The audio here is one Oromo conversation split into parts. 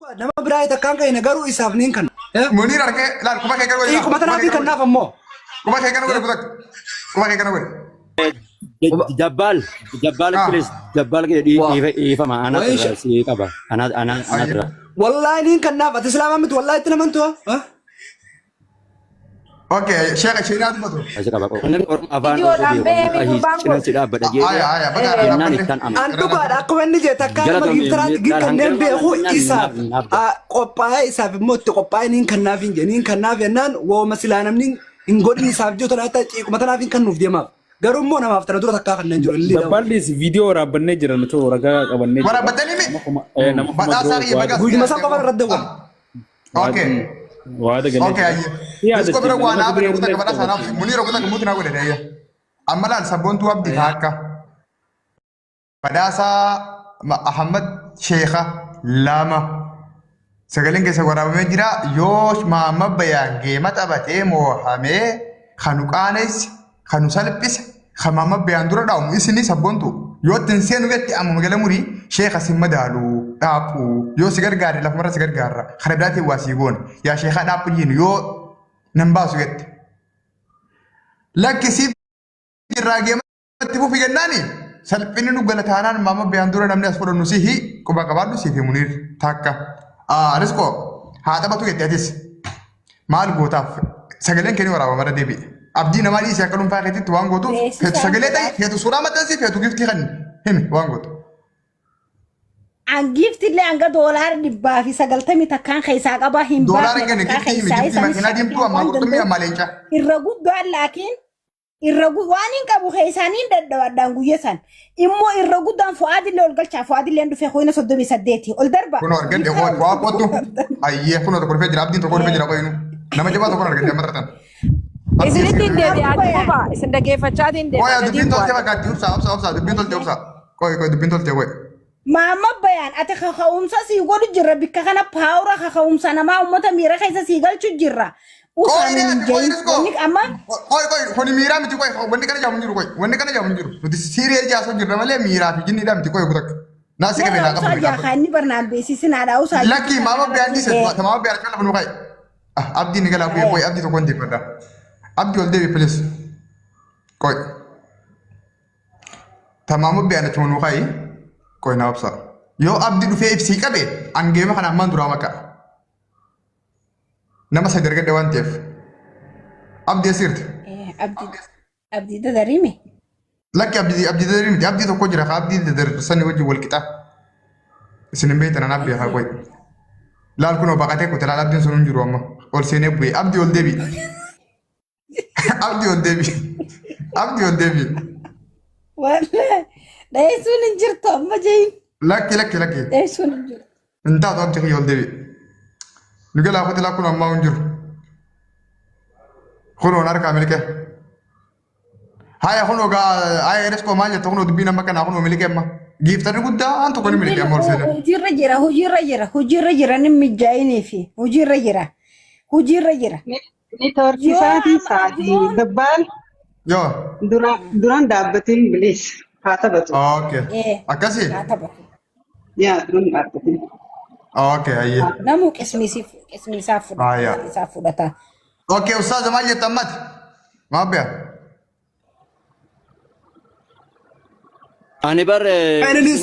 Nama biraa takkaan ka'ine garuu isaaf niin kanna. Muniir harkee laal quba kee kana godhi. Xiiquma tanaaf kannaaf ammoo. Quba kee kana godhi kutak. Quba kee kana godhi. Jabbaal, jabbaal please, jabbaal kee dhiifama ana irraa si qaba. Ana ana ana irraa. Wallaahi niin kannaaf ati islaamaa miti wallaahi itti namantu. Okay, sheekh isheen haa dubbatu. Asi qaba. Namni Oromoo afaan Viidiyoodhaan Oromoo ba'ee beeku gurbaan cinan kun. si dhaabbadha Aya jedhee aya baga irraa jennaan dhaabbanne. ittan amana. An dhugaadha akkuma inni jedhe takkaa nama Galatoomi giftaraatti gin laal kanneen hanga beeku isaaf naaf ga'a. qophaa'ee isaaf immoo itti qophaa'ee niin kannaaf hin jedhe niin kannaaf jennaan wooma silaa namni hin godhin isaaf jiru tanaaf xiiquma tanaaf hin kannuuf deemaaf. Garuu immoo namaaf tana dura takkaa kanneen jiru illee dhabu. Dabballis viidiyoo waraabbannee jira nuti ragaa qabannee jira. Waraabbatanii mi? Nama kuma eh, nama kuma Badhaasaa duroo kiyya waada baga Guyyuma san qofa irratti dawwala. Okay. waada galee Okay, jira. ayye. Si Disko bira yaadachiifna waan nama hafe Tigree kuta illee qabadha sanaaf qabachiisa. Muniir kuta mutu na godhe ayye. Amma laal sabboontuu abdi taakka. Badhaasaa Ahmad Sheekha lama. Sagaleen keessa waraabamee jira. Yoo Maamma Bayaan geema taphatee moohamee kanu qaanesse, kanu salphise, kan Maamma Bayaan dura dhaamu isini sabboontu. Yoo ittiin seenu jette amma magala murii sheekha si madaalu dhaaphu. Yoo si gargaarre lafumarra si gargaarra. Kana biraatiin waa sii goona. Yaa sheekhaa dhaaphu jiinu yoo nan baasu jette. Lakki siif irraa geema itti fufi jennaani salphinni nu gala taanaan maama biyaan dura namni as fudhannu sihi quba qabaadhu siif muniir takka. Riskoo haa taphatu jette atis maal gootaaf sagaleen kee ni waraabama irra deebi'e. Abdii namaa dhiisee akka dhuunfaa keetitti waan gootuuf feetu Beeksisaan sagalee ta'i godhaaf. feetu suuraa maxxansi feetu giftii kan himi waan gootu. An giiftillee hanga doolaara dhibbaa fi sagaltamii takkaan keessaa qabaa hin Doolaara baafne hin kennu takkaa giftii himi keessaa giftii isanis makiinaa diimtuu shakkiin ammaa waan qurxummii danda'u ammaa leencaa. irra guddaan laakiin irra waan hin qabu keessaaniin dadhabaadhaan guyya san immoo irra guddaan fu'aadillee ol galchaa fu'aadillee dhufee koyina 38 ol darba Kunoo argadhe giftara koo waa kottu. Ayyee kunoo tokko dhufee jira abdiin tokko dhufee jira qoyinu. Nama jabaa tokko argadhe amma tartan. Abdii Isinitti hin deebi'aa Amma itti bayaan fufaa. Isin dhaggeeffachaatiin deema Qoya gadiin dubbiin toltee bu'aa. fakkaatti obsa obsa obsa dubbiin toltee obsa. Qoy qoy dubbiin toltee qoy. Maamma bayaan ati kaka'umsa sii godhu jirra bikka kana paawura kaka'umsa namaa uummata miira keessa sii galchu jirra. Qoy Usaan ne hin ati qoy jahin riskoo. wanni amma Qoy qoy kuni miiraa miti qoy wanni kana jaamu hin jiru qoy wanni kana jaamu hin jiru. Nuti siiree jaasoo jirra malee miiraa fi jinniidhaa miti qoy kutak. Naa si qabee warra naa usaa qabdu jaa dhaabbatu. kan inni barnaan beeksisinaadha usaa Lakki jirtu maama kana biyaan dhiise irratti maama biyaan lafa nu qayi. Abdii ni galaa haya. qoy abdii tokko hin deeffadha. Abdii ol deebi please. Qoy. Tamaamu biyaan achuma nu qayi. Qoy naa obsa. Yoo abdii dhufee ibsii qabe angeema kana ammaan duraa maqa. Nama sadi argadhe waan ta'eef. Abdii asirti. Abdii abdii dadarime. Lakki abdii abdii dadarii miti abdii tokko jira ka abdii dadar sani wajjin wal qixa. Isin hin beektan an abdii haa qoy. Laal kunoo baqatee kute laal abdiin sun hin jiru amma. Ol seenee bu'e abdii ol deebi. Abdii ol deebi. Abdii ol deebi. Wallahi dheessuun hin jirtu amma jahin Lakki lakki lakki. dheessuun hin jirtu. Hin taatu abdii kiyya ol deebi. Nu galaa kuti laa kun ammaa hin jiru. Kunoon harkaa miliqee. Haya kunoo gaa haya eres koo maal jetta kunoo dubbiin amma kanaa kunoo miliqee amma. Giiftarri guddaan tokko ni miliqee amma ol seenee. Hojiirra jira hojiirra jira hojiirra jira ni mijaa'inii fi hojiirra jira hojiirra jira. Neetwoorkii Yoo isaatiin amma sa'aatii yoon dabbaal Yoo. dura duraan dhaabbatiin bilis haa taphatu. Okay. eh Akkasii. haa taphatu. Yaa duraan dhaabbatiin. Okay hayyee. Namuu qismiisiif qismiisaa fudhata Haya. qismiisaa fudhata. Okay ustaaza maal jetta ammati? Maal beeku? Ani bar Finally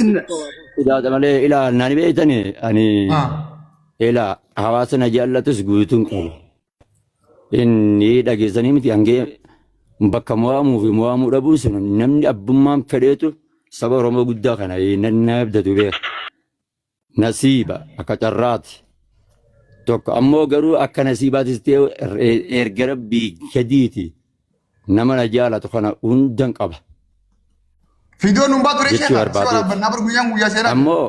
idaata malee ilaa nani beektani ani ilaa hawaasa na jaallatus guutuun qaba. Inni dhageessanii miti hangee bakka mo'amuu fi mo'amuu dhabuu sun namni abbummaan fedheetu saba Oromoo guddaa kana na abdatu beeka. Nasiiba akka carraati. Tokko ammoo garuu akka nasiibaatis ta'e erga rabbii gadiiti nama na jaalatu kana hundan qaba Fiidoo nuun baatu ree jechuu sheekha. Si barbaadeeti. waraabbannaa bar guyyaan guyyaa seeraati. Ammoo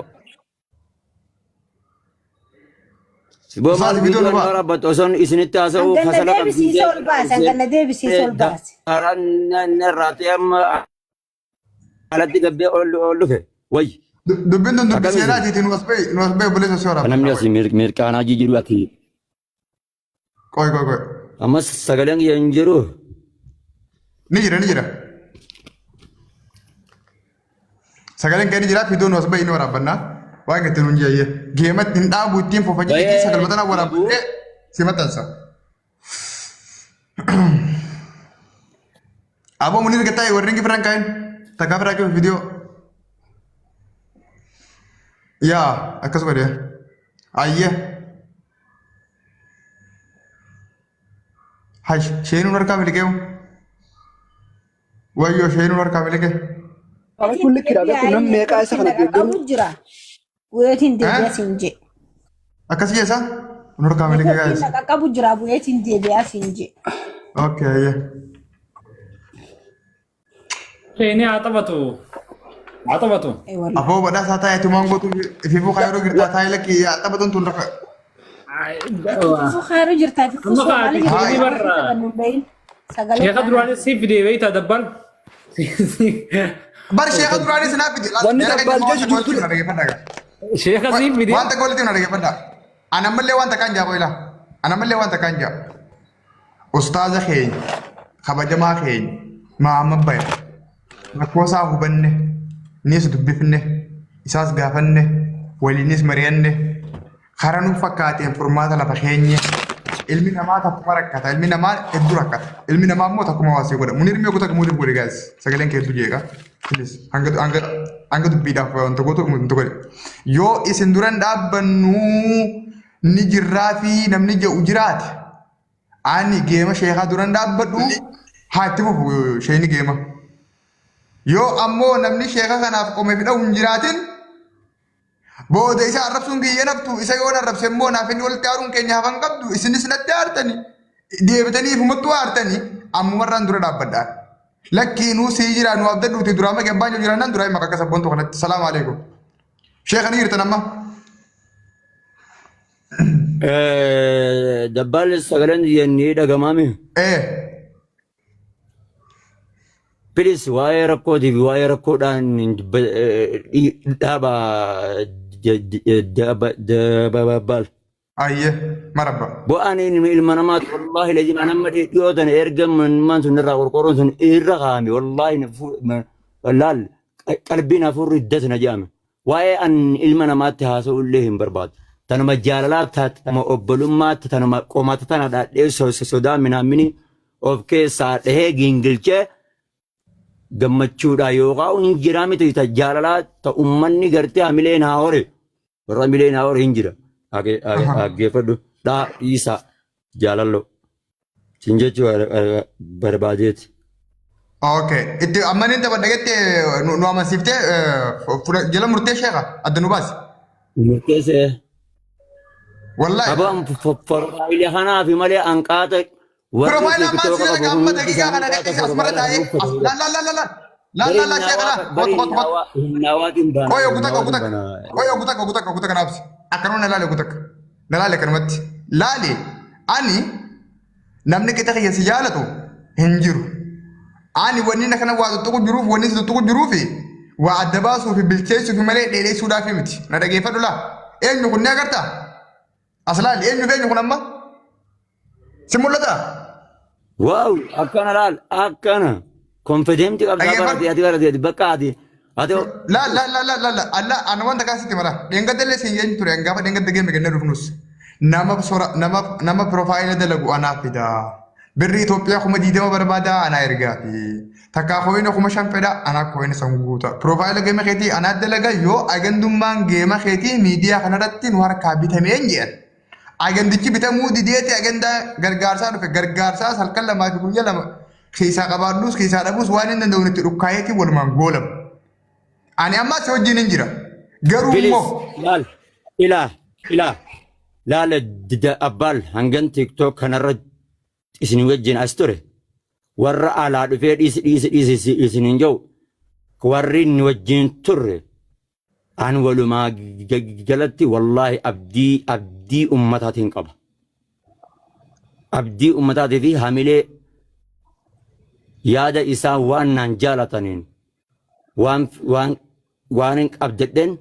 Siboo maal Ustaazi fiidoo viidiyoo nu baa. waraabbattu osoon isinitti haasa'u Hanganna fasala deebisiisa qabsiisee ol baase hanganna deebisiisa ol baase. daaraan irraa ta'e amma alatti gabbee ol ol dhufe wayyi Dubbiin tun dubbi akkam isin seenaatiiti nu as bahi nu as bahi obboleessa si kan namni waraabbanna asii qoy. mirqaanaa jiru ati Qoy qoy qoy. ammas sagaleen kiyya hin jiru Ni jira ni jira. Sagaleen kee ni jira fiidoo nu as bahi ni waraabbannaa. Waan gatte nuun jeeyye. Geematti hin dhaabu ittiin fufa jedhee Bayee sagalma tana dhabuu. waraabbatee si maxxansa. Aboo munir gattaa'e warreen gibiraan kaa'in. Takkaa biraa qabu viidiyoo. Yaa akkas godhe. Ayyee. Hash sheenuun harkaa miliqeewu. Wayyoo sheenuun harkaa miliqe. Kun likkidha beeku nam meeqaa isa kana deeggaru. Qabu jira. Bu'eetiin deebi'a siin jee. Akkas jeesa? Kun harkaa miliqe guys. Qaqqabu jira bu'eetiin deebi'a siin jee. Okay ayyee. Sheenii haa taphatu. Haa taphatu. Aboo badhaasaa taa'e tumaan gootu ififuu kaayiroo girtaa taa'e lakki yaa taphatan tun rafa. Fufuu kaayiroo jirtaa fi Amma fufuu kaati maali sheenii barra. Sagalee Sheekha duraanii siif fidee beektaa dabbal. Bar sheekha duraanii sinaa fide. Wanni dabbaal jechu jirtu Sheekha siif fidee. Wanta walitti na dhaggeeffadha. Ana ammallee wanta kaan jaa qoyla. Ana ammallee wanta kaan jaa. Ustaaza keenya kabajamaa keenya Mahammad Baya rakkoo isaa hubanne nis dubbifne isaas gaafanne waliinis mari'anne karaa nuuf fakkaateen furmaata lafa keenye ilmi namaa takkuma rakkata ilmi namaa hedduu rakkata ilmi namaa immoo takkuma waasii godha munir mee kutaa munir godhe guys sagaleen kee hedduu jeeqa please hanga hanga hanga dubbiidhaaf wanta gootu wanta godhe yoo isin duran dhaabbannu ni jirraa fi namni jedhu jiraate ani geema sheekaa duran dhaabbadhu haa itti fufu sheeni geema yoo ammoo namni sheeka kanaaf qome fi dhahu hin jiraatin Booda isa arrabsuun kiyya naftu isa yoon arrabse immoo naaf inni walitti aaruun keenya hafan qabdu isinis natti aartani deebitanii ifumattuu aartani ammumarraan dura dhaabbadhaan. Lakkii nuu sii jira nu abdadhuuti duraa maqee abbaan jiru jiraannaan duraa maqaa akka sabboontu kanatti salaamu alaikum. Sheekha ni jirtan amma. Dabbaalli sagaleen ni dhagamaami. Ee Please waa'ee rakkootii fi waa'ee rakkoodhaan hin dhaaba dabbaal. Ayyee marabba. Bu'aan ilma namaati wallaahi lazim an amma dhiyoo tana erga manmaan sun irraa qorqoorroon sun irra kaa'ame wallaahi laal qalbiin hafuurri das na jedhame. Waa'ee an ilma namaatti haasa'u illee hin barbaadu. Tanuma jaalalaa tanuma obbolummaatti tanuma qomata tana dhaadhee sodaa minaamini of keessaa dhahee gingilchee gammachuudhaa yookaan hin jiraa miti ta jaalalaa ta ummanni gartee hamileen haa hore warra hamileen haa hore hin jira. Dhaggeeffadhu dhaa dhiisaa jaalalloo. Sin jechuu barbaadeeti. Okay. Itti amma inni taphadha jette nu amansiiftee jala murtee sheekha adda nu baasi. Murteessee. Wallaahi. Abaan profaayilii kanaa fi malee anqaata warri Profaayila ammaa tiktoka si qabu dalaga amma hundi daqiiqaa kana isaanii qaata dhaqee asmara profaayila taa'ee kana uffatu. laal laal laal laal laal laal laal sheekha laal Bari qotu qotu qotu. humnaawaatiin bana. Qoy ogu takka ogu Humnaawaatiin takka bana. qoy ogu takka ogu takka ogu takka naabsi akkanuma na laali ogu takka na laali akkanumatti laali ani namni qixa kiyya si jaalatu hin jiru. Ani wanni na kana waa tuttuqu jiruuf wanni si tuttuqu jiruufi waa adda baasuu fi bilcheessuu fi malee dheeressuudhaaf miti. Na dhageeffadhu laa. Eenyu kun ni agartaa? As laali eenyu fi eenyu kun amma? Si mul'ataa? Waaw akkana laal akkana konfideentii qabdaa Dhaggeeffadhu. barate ati barate ati bakka ati ati Laal laal laal laal laal alla ana wanta kaan sitti mara. Dheengadda illee siin jeen ture gaafa dheengadda geeme kennee dhufnus. Nama sora nama nama piroofaayila dalagu anaaf fida. Birri Itoophiyaa 20,000 barbaada anaa ergaa fi takkaa kooyina 5,000 fedha anaa kooyina san guuta. Piroofaayila geema keetii anaa dalaga yoo agandummaan geema keetii miidiyaa kanarratti nu harkaa bitameen jedhan. Agandichi bitamuu dideeti agandaa gargaarsaa dhufe gargaarsaas halkan lamaa fi guyyaa lama keessaa qabaadhus keessaa dhabus waan hin danda'uun itti dhukkaa'eetii walumaan goolama. Ani ammaa si wajjin hin jira. Garuu Bilis immoo laal ilaa ilaa laala dida abbaal hangan tiktok kanarra isin wajjin as ture warra alaa dhufee dhiisi dhiisi dhiisi isin hin jiru warri inni wajjin turre an walumaa galatti wallaahi abdii abdii ummataatiin qaba. Abdii ummataatii fi hamilee yaada isaa waan naan jaalataniin waan waan waan hin qabdedhen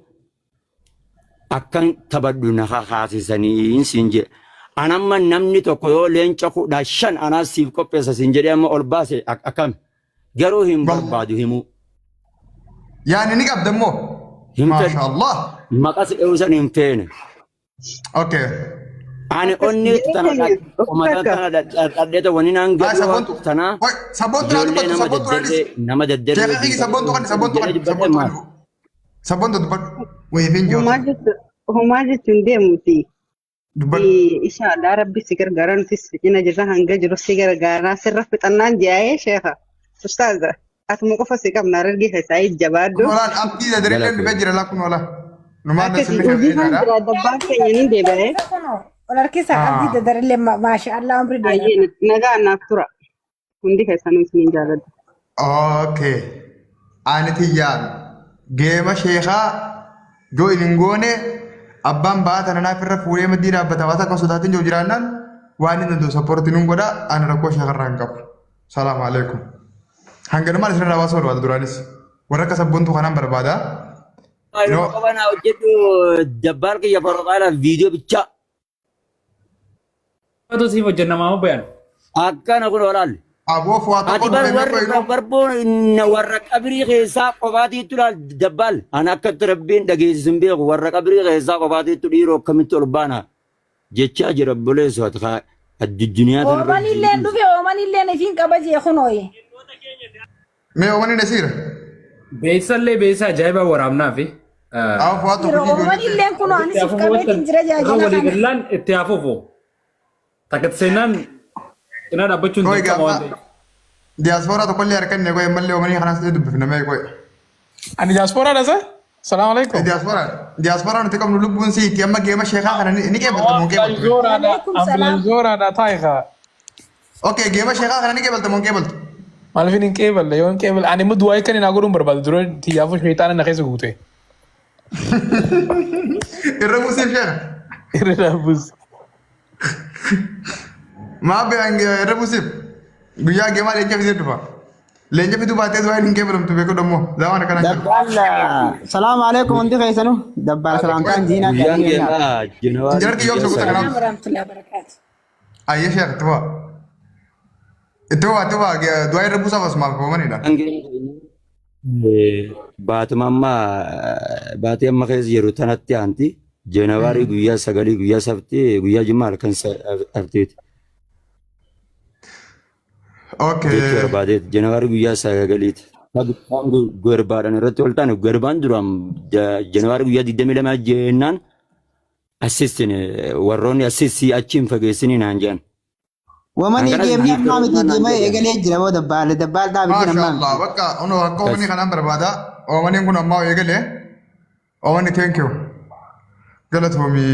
akkan taphadhu na kakaasisanii siin jedhe. An amma namni tokko yoo leenca 15 anaa siif qopheessa siin jedhee amma ol baase akkam garuu hin barbaadu himuu. Yaani ni qabda immoo. Hin fedhu. Maasha Allah. Maqas dhehuu san hin feene. Okay. Ani Akkas onnee jedhee tana keenya qomata takka. tana dhadheeta wani naan Ah, gadhuu sabontu. tana Oi, sabontu naa ijoollee dubbatu, nama sabontu naa daddarree dhisi. nama daddarree Sheekha wajjin kiyya sabontu taphatu kan sabontu jedhee kan dubbadhe sabontu maal? kan sabontu dubbadhu. Wayii fi Homaa hin jechuun homaa jechuun deemuuti. Dubbadhu. Inshallah rabbi si gargaara nuti si cina jirra hanga jiru si gargaara sirra fixannaan ji'aa'ee sheekha. Ustaaza atuma qofa si qabna argee keessaa jabaadhu. Kun olaan abdii dadareellee dhufee jira laa kun olaan. Numaan Akkasii sinni hojii kan kan jira dabbaan keenya ni deebi'ee. Ol harkisaa abdii dadarillee maasha Allah umri dheeraa. Baay'ee nagaa naaf tura. Hundi keessanuu isiniin jaalladha. Okay. Ani tiyyaan geema sheekaa joo hin goone abbaan ba'aa tana naaf irra fuudhee maddii dhaabbata waan akka sodaatiin jiru jiraannaan waan inni danda'u sappoortii nun godha ani rakkoo sheekarraa hin qabu. Salaamu alaikum. Hanganumaan isin irraa baasuu barbaada duraanis. Warra akka sabboontuu kanaan barbaada. Yeroo qabanaa hojjedhu dabbaal kiyya foroqaala viidiyoo bichaa. Taphatu siif hojjenna maama bayaan. Akkana kun olaal. Aboo fu'aa Ati tokko bar dhufee warra meeqa barboon warra qabrii keessaa qofaatiitu laal dabbaal. Ani akkatti rabbiin dhageessisu hin beeku warra qabrii keessaa qofaatiitu dhiiroo akkamitti ol baana jechaa jira obboleessu ati kaa addunyaa tanarra Ooman illee dhufe ooman illee ifiin qaba jee kunooyi. Mee ooman inni siira? Beeksisallee beeksisa ajaa'ibaa waraabnaa fi. Aboo fu'aa tokko Jira ooman illee kunoo ani siif qabeetiin jira jaajila kana. Waliigallaan itti hafuufu. Takka seenaan cinaa dhaabbachuun Qoy dirqama waan gaafa ta'eef. diyaaspoora tokkollee harkanne qoy ammallee oomanii kanas dubbifna mee qoy. Ani diaspora dha sa? Salaam alaikum. Diyaaspoora diyaaspoora nuti qabnu lubbuun siiti amma geema sheekaa kana ni qeebalta moo qeebaltu? Alaikum salaam. Ambulance dha taayikaa. Okay geema sheekaa kana ni qeebalta moo qeebaltu? Maaliif hin qeeballe yoo hin qeeballe ani immoo du'aa kan hin godhuun barbaadu dura tiyyaafu sheexaana na keessa guute. Irra buusiif sheeka. Irra dhaabbus. Maa beekan irra buusiif guyyaa geemaa leenca fidee dhufa. Leenca fiduu baatee du'aa hin qeebalamtu beeku dammoo zamaan akkana jiru. Dabbaal salaamu alaikum hundi keessanuu dabbaal salaamtaan diinaa Guyyaan qaanii geemaa jenewaari Injinar Kiyyoo guyyaa obsa guutaa sagal. kanaaf. Salaam warahmatullahi wabarakatuh. Ayyee sheeka itti bu'aa. Itti bu'aa itti bu'aa du'aa irra buusaaf asumaaf oomanidha. Baatuma amma baatee amma keessa jiru tanatti aanti jeenawaarii guyyaa sagalii guyyaa sabtii guyyaa jimmaa halkan sabtiiti. Okay. Jechuu barbaadeeti jeenawaarii guyyaa sagaliiti. Gurbaadhaan irratti ol taane gurbaan duraan jeenawaarii guyyaa 22 jennaan assistin warroonni assistii achi hin fageessinii naan jedhan. Wamanii Hanqanas geemni ammaa miti giiftii geema naan jedhan. eegalee jira boo dabbaal dabbaal dhaabi jira Maasha ammaa Allah miti. bakka ono akka oomanii kanaan barbaada. Oomaniin kun ammaa eegale. Oomani thank you. Galatoomi.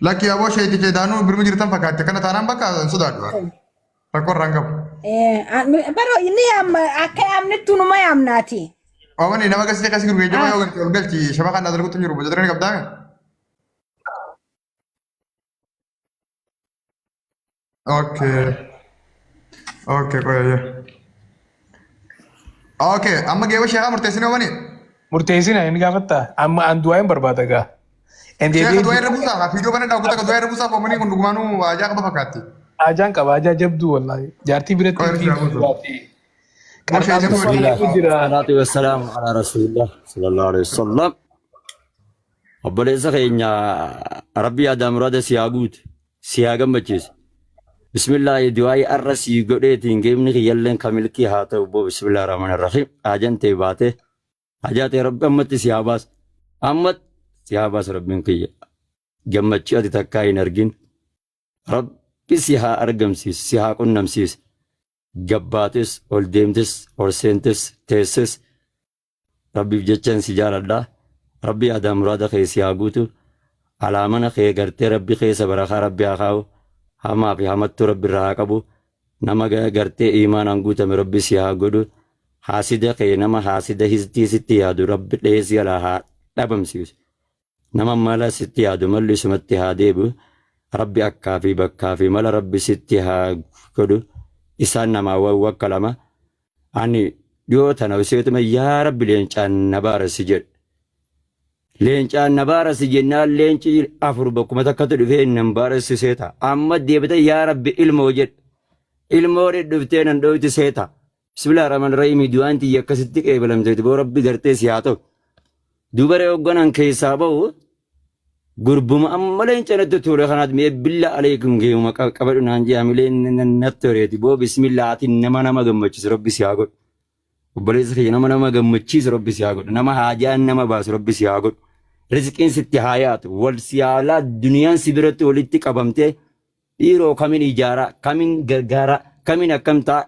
Lakki aboo sheetiche daanuu birma jirtan fakkaatte kana taanaan bakka hin sodaadhu. Rakkoo irraan qabu. Baro inni amma akka yaamnettu numa yaamnaati. Oomani nama gasii akkasii gurguree jabaa yoo galchi ol galchi shaba kan dalguutu hin jiru boca ni qabdaame. Okay. Okay qoyayye. Okay amma geeba sheekaa murteessine oomani. Murteessina inni gaafatta. Amma an du'aa hin barbaada gaa. Sheeka du'aa irra buusaa viidiyoo bana daawwata akka du'aa irra buusaa oomanii kun dhugumaanuu ajaa qaba fakkaatti. Ajaan qaba ajaa jabduu wallaahi. Jaartii biratti Qoyirri fi jira buusu. dubaatti. Boshee Qarqaarsa jabduu. baay'eetu jira. Salaatu wassalaamu ala rasuulillah sallallahu alaihi wasallam. Obboleessa keenya Rabbi yaadaa muraada si haa guute si haa gammachiise. Bismillaahi du'aayi arra sii godheetiin geemni kiyyalleen ka milkii haa ta'u boo bismillaahi rahmaani rahiim. Haajan ta'e baatee hajaa ta'e Rabbi ammatti si haa baasu. Ammatti si haa baasu Rabbiin kiyya. Gammachuu ati takkaa hin argin. Rabbi si haa argamsiisu si haa qunnamsiisu. Gabbaates ol deemtes ol seentes teesses Rabbiif jechan si jaaladha. Rabbi yaadaa muraada kee si haa guutu. Alaa mana kee gartee Rabbi keessa barakaa Rabbi haa kaa'u. Hamaa fi hamattuu Rabbi irraa haa qabu. Nama gartee iimaanaan guutame Rabbi si haa godhu. Haasida kee nama haasida histii sitti yaadu Rabbi dheessi alaa haa dhabamsiisu. Nama mala sitti yaadu malli isumatti haa deebi'u. Rabbi akkaa fi bakkaa fi mala Rabbi sitti haa godhu. Isaan namaa wakkalama. Ani dhiyoo tana useetuma yaa Rabbi leencaan na baarasi jedhe. Leencaan na baarasi jennaan leenci afur bakkuma takkatu dhufee nan baarasi seeta. Amma deebite yaa Rabbi ilmoo jedhe. Ilmoo dhuftee nan dhoyti seeta. Bismillah rahman rahim du'aan tiyya akkasitti qeebalamteeti boo Rabbi gartee si haa ta'u. Dubaree hoogganaan keessaa bahu gurbuma amma leenca natti ture kanaat mee billa aleekum geemuma qabadhu naan jee hamilee natti horeeti boo bismillah ati nama nama gammachiisu rabbi si haa godhu. Obboleessa kiyya nama nama gammachiisu rabbi si haa godhu. Nama haajaan nama baasu rabbi si haa godhu. Rizqiin sitti haa yaatu. Wal si haa laa duniyaan si biratti walitti qabamtee dhiiroo kamin ijaaraa kamin gargaaraa kamin akkam ta'a.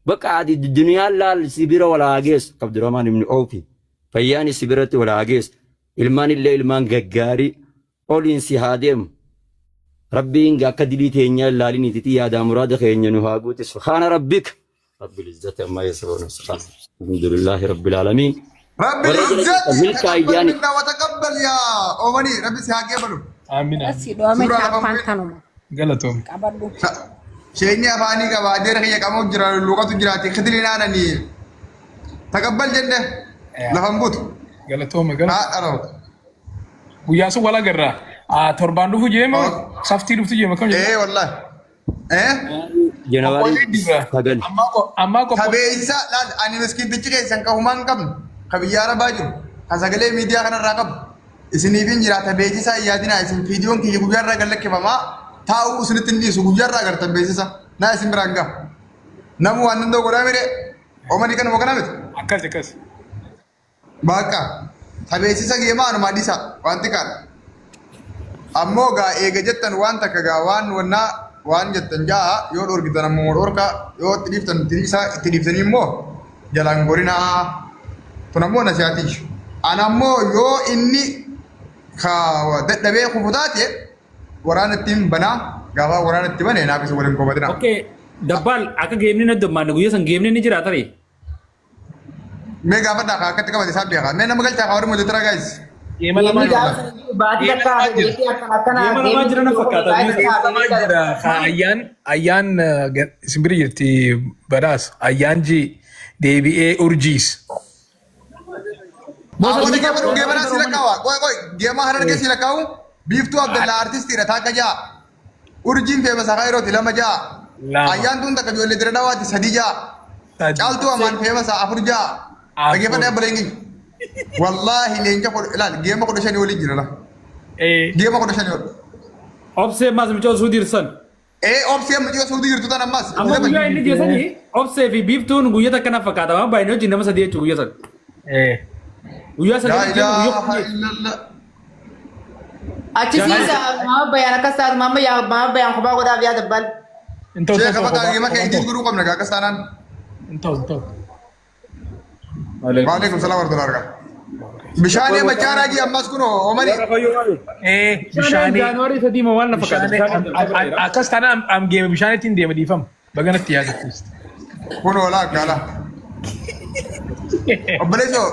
Bakka ati duniyaan laal si bira wal haa geessu. Abdurrahmaan ibn Awfi fayyaan si biratti wal haa geessu. Ilmaan illee ilmaan gaggaarii oliin si haa deemu. Rabbiin akka dilii teenyaa ilaaliniiti yaadaa muraada keenya nu haa guute. Subhaana rabbika. Rabbil izzati amma yasifuun. Alhamdulillahi rabbil aalamiin. Rabbi Warra jala izzati jirtan milkaa taqabbal ayyaani. minna wa taqabbal yaa oomanii rabbi si haa qeebalu. Amiin amiin. Asii dho'ame Suuraa lafa chaappaan bu'ee. tanuma Galatoom. qabadhu. Sheenyi afaanii qaba adeera kiyya qamoo jira lulluqatu jiraati kitiliin aananii taqabbal jenne lafan buutu. Galatooma galatooma. Haa dharoo. Guyyaa sun wal agarra. Torbaan dhufu jeema saftii dhuftu jeema kam jedhama. Ee wallahi. Eh? Janawaarii Qophoonee jirra. 9. Ammaa qophoo. Kabeessa laal ani miskiintichi keessan ka humaa hin qabne ka biyya arabaa jiru ka sagalee miidiyaa kanarraa qabu isiniifin jira ta beeksisaa hin yaadinaa isin viidiyoon kiyya guyyaarraa gad lakkifamaa taa'uu isinitti hin dhiisu guyyaarraa agartan beeksisa naa isin biraan gaha namu waan danda'u godhaa mire omanii kanuma kana miti Akkas akkas. Baqa ta beeksisa geemaa anumaa dhisa waan xiqqaadha. Ammoo gaa eega jettan waan takka gaa waan wannaa waan jettan ja'a yoo dhorkitan ammoo dhorka yoo itti dhiiftan itti dhiisaa itti dhiiftanii immoo jalaan gorinaa tun ammoo nasihaatiif. Ana ammoo yoo inni ka dadhabee kufu taate waraana ittiin banaa gaafa waraana itti bane naaf isa waliin komatinaa. Okay, dabbaal akka geemni na dammaanne guyyaa san geemni ni jira tarii. Mee gaafadhaa kaa akkatti qabate isaa beekaa. Mee nama galchaa kaa warri mojotiraa guys. Geema lamaa Geemni jira. gaafa sana jiru baatii Geema takka lamaa jira. jettee akkana akkana Geema lamaa geemni jira na jiru fakkaata. baatii Geema takka lamaa jira. Kaa ayyaan ayyaan isin bira jirti badhaas ayyaan ji deebi'ee urjiis. Awwali geema dhufu geema naa si lakkaawa. Qoy qoy geema harargee si lakkaawu. Biiftuu Abdallaa artistiidha taakka ja'a. Urjiin feemasa kaayirooti lama ja'a. 2. Ayyaan tuun takka ijoollee dira dhawaati sadi ja'a. 3. Caaltuu amaan feemasa afur ja'a. Dhaggeeffadha 4. abbaleen keenya. Wallaahi leenca kudha ilaal geema 15 waliin jira la. Ee. Geema 15 ol. Obsee maas mucoo suudii san. Ee obsee mucoo suudii jirtu tan ammas. Amma guyyaa inni jeesanii obsee fi biiftuun guyyaa takka na fakkaata. Waan baay'ee wajjin nama sadii jechuudha guyyaa san. Ee. Guyyaa Laa sadii jechuun guyyaa ilaaha kudhanii. illallah. Achi siisa maama bayaan akkas taatu maama yaa maama bayaan kophaa godhaaf yaa dabbal. Hin ta'u Sheekha ta'u bakka kophaa geema kee kophaa idiit ta'u. godhuu qabna gaa akkas taanaan. Hin ta'u hin ta'u. Waalaikum salaam warahmatullahi wabarakatuh. Bishaanii machaaraa jii ammas kunoo omani. Ee Bishaanii bishaanii jaanuwaarii sadii moo waan na fakkaata. bishaanii Bishaan akkas taanaan am geema bishaaniitti hin deema dhiifama. Baganatti yaadachiiste. Kunoo laa akka laa. Obboleessoo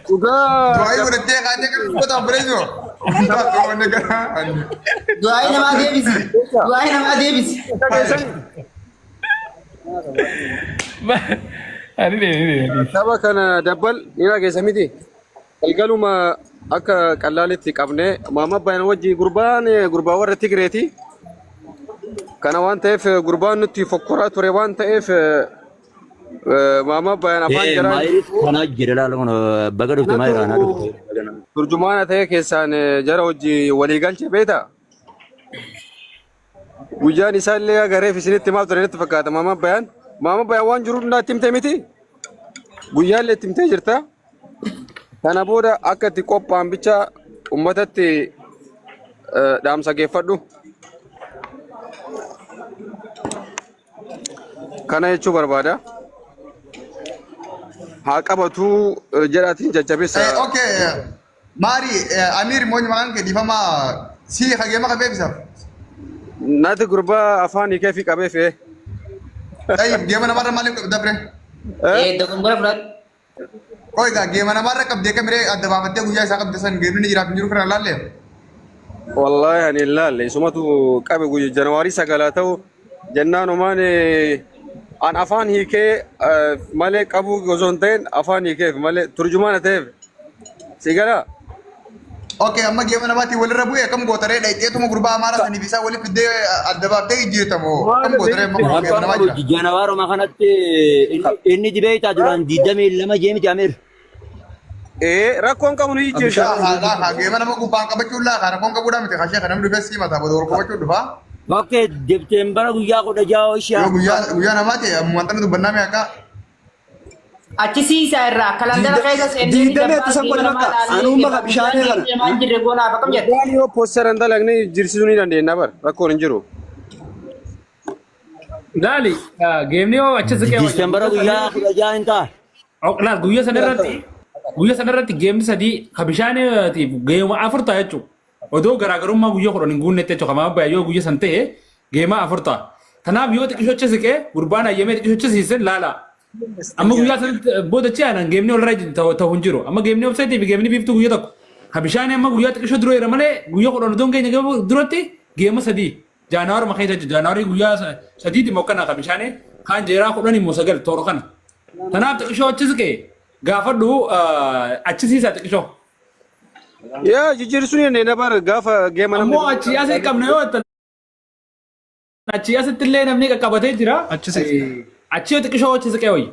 Dhugaa du'aayii godhattee kaatee kan uffata obboleessoo. Uffata wanni gara. Du'aa'ii namaa deebisi. Du'aa'ii namaa deebisi. Ani deemi deemi. Tapha kana dabbal ni dhageessa miti. Galgaluma akka qallaalitti qabnee maama bayan wajji gurbaan gurbaa warra Tigreeti. Kana waan ta'eef gurbaan nutti fokkoraa ture waan ta'eef maama bayan afaan Ee jaraan maayiriif kanaa jira laala kun baga dhufte maayiraa naa dhufte. turjumaana ta'e keessaan jara hojii walii galche beektaa? Guyyaan isaa illee agareef isinitti himaa ture natti fakkaata maama bayaan. Maama bayaan waan jiru hundaa itti himte miti. Guyyaa illee itti himtee jirta. Kana booda akka itti qophaa'an bicha uummatatti dhaamsa geeffadhu. Kana jechuu barbaada. Haa qabatu jedhaatiin jajjabeessa. Okay. Maari Amiir moonyi maqaan kee dhiifama si hageema qabee bisaaf. Nati gurbaa afaan hiikee fi qabee fe'ee. Tayyib geema namarra maaliif qabda bre? Ee dogongora fudhadhu. Qoy egaa geema namarra qabdee kamiree adda baafattee guyyaa isaa qabde san geemni ni jiraaf hin jiru firra laalle. Wallaahi ani hin laalle isumatu qabe guyya janawaarii sagalaa ta'u jennaan homaan an afaan hiikee malee qabuu osoo hin ta'in afaan hiikeef malee turjumaana ta'eef si galaa. Okay amma geema namaatiin walirra bu'ee akkam gootaree dhayxeetuma gurbaa amaara saniif isaa waliif fiddee adda baaftee jijjiirtamoo akkam gootaree amma kun geema namaa jira. Janawaaruma kanatti inni dibeeytaa duraan 22 jee miti Amiir. Ee rakkoon qabu ni jijjiirsa. Laa laa geema nama gubbaan qabachuun laa rakkoon qabuudhaa miti kashee kan namni dhufee sii mataa booda wal qabachuu dhufa. Okay, Septeembara guyyaa 16 ishaa. Yoo guyyaa guyyaa namaa ta'e wanta nu dubbannaa mee akka Achi siisaa irraa kalandara keessa seennee Diidamee itti san godhe bakka anuuma ka bishaanee kana. Deemaa jirre goonaaf akkam jette. Gurbaan yoo poostara hin dalagne jijjiirsisuu ni dandeenya bar rakkoon hin jiru. Laali geemni yoo achi siqee Diisembara guyyaa 16 hin ta'a. Laal guyyaa sana irratti geemni sadii ka bishaaniitiif geema afur ta'a jechuudha. Odoo garaagarummaa guyyaa 10 hin guunnetti jechuudha. Kamaaf bayya yoo guyyaa san ta'e geema afur ta'a. Kanaaf yoo xiqqisho achi siqee gurbaan hayyamee xiqqisho achi siisen laala. Amma guyyaa sanatti booda achi aanan geemni olirra ta'u hin jiru. Amma geemni obseetii fi geemni biiftuu guyyaa tokko. Ka bishaanii amma guyyaa xiqqisho dura jira malee guyyaa 10 odoo hin geenye duratti geema sadii. Jaanaawaruma keessa jechuudha. Jaanaawarii guyyaa sadiiti moo akkana ka bishaanii kaan jeeraa 10 immoo 9 toora kana. Kanaaf xiqqishoo achi siqee gaafadhu achi siisaa xiqqishoo. Yaa jijjiirsuu ni dandeenya bar gaafa geema namni. Ammoo achi asii qabna yoo jettan achi asitti illee namni qaqqabatee jira. Achi siqe. Achi yoo xiqqishoo achi siqee wayya.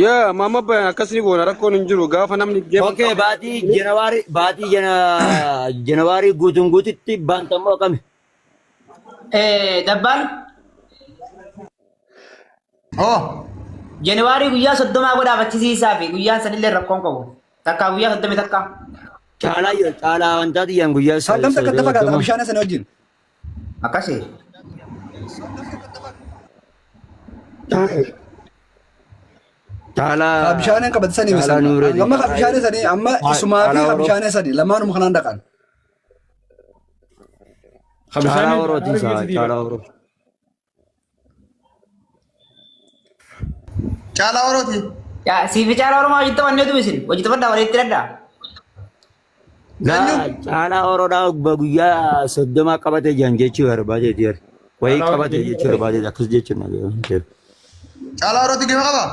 Yaa maama bayaan akkas ni goona rakkoon hin jiru gaafa namni geema. Okay, baatii Janawaarii baatii Janawaarii guutuun guututti baantammoo akkami? Dabbaan oh Januwaarii guyyaa 30 godhaaf achisiisaa fi guyyaan sanillee rakkoon qabu. Takkaa guyyaa 31. Caalaa jira caalaa wantaa xiyyaan guyyaa Saddam takka itti fagaata ka 30. bishaanee sanii wajjin. Akkasii. Caalaa Ka bishaaneen qabate sanii Caalaa misan. Nuureeti. Amma ka bishaanee sanii amma isumaa fi Caalaa ka Oromoo. bishaanee sanii lamaanuma kanaan dhaqan. Ka Caalaa bishaanii Orootiin guyyaa isaa sadii Caalaa Oroo. Caalaa Orooti. Yaa siifi caalaa Oromoo hojii taphannee dubisin. Hojii taphadhaa walitti hidhadhaa. Laa Caalaa Oroodhaa guyyaa 30 qabate jiran jechuu barbaadeeti. Wayii Caalaa qabate Oromoo jechuu barbaadeeti akkas jechuun. Caalaa Orooti geema qaba.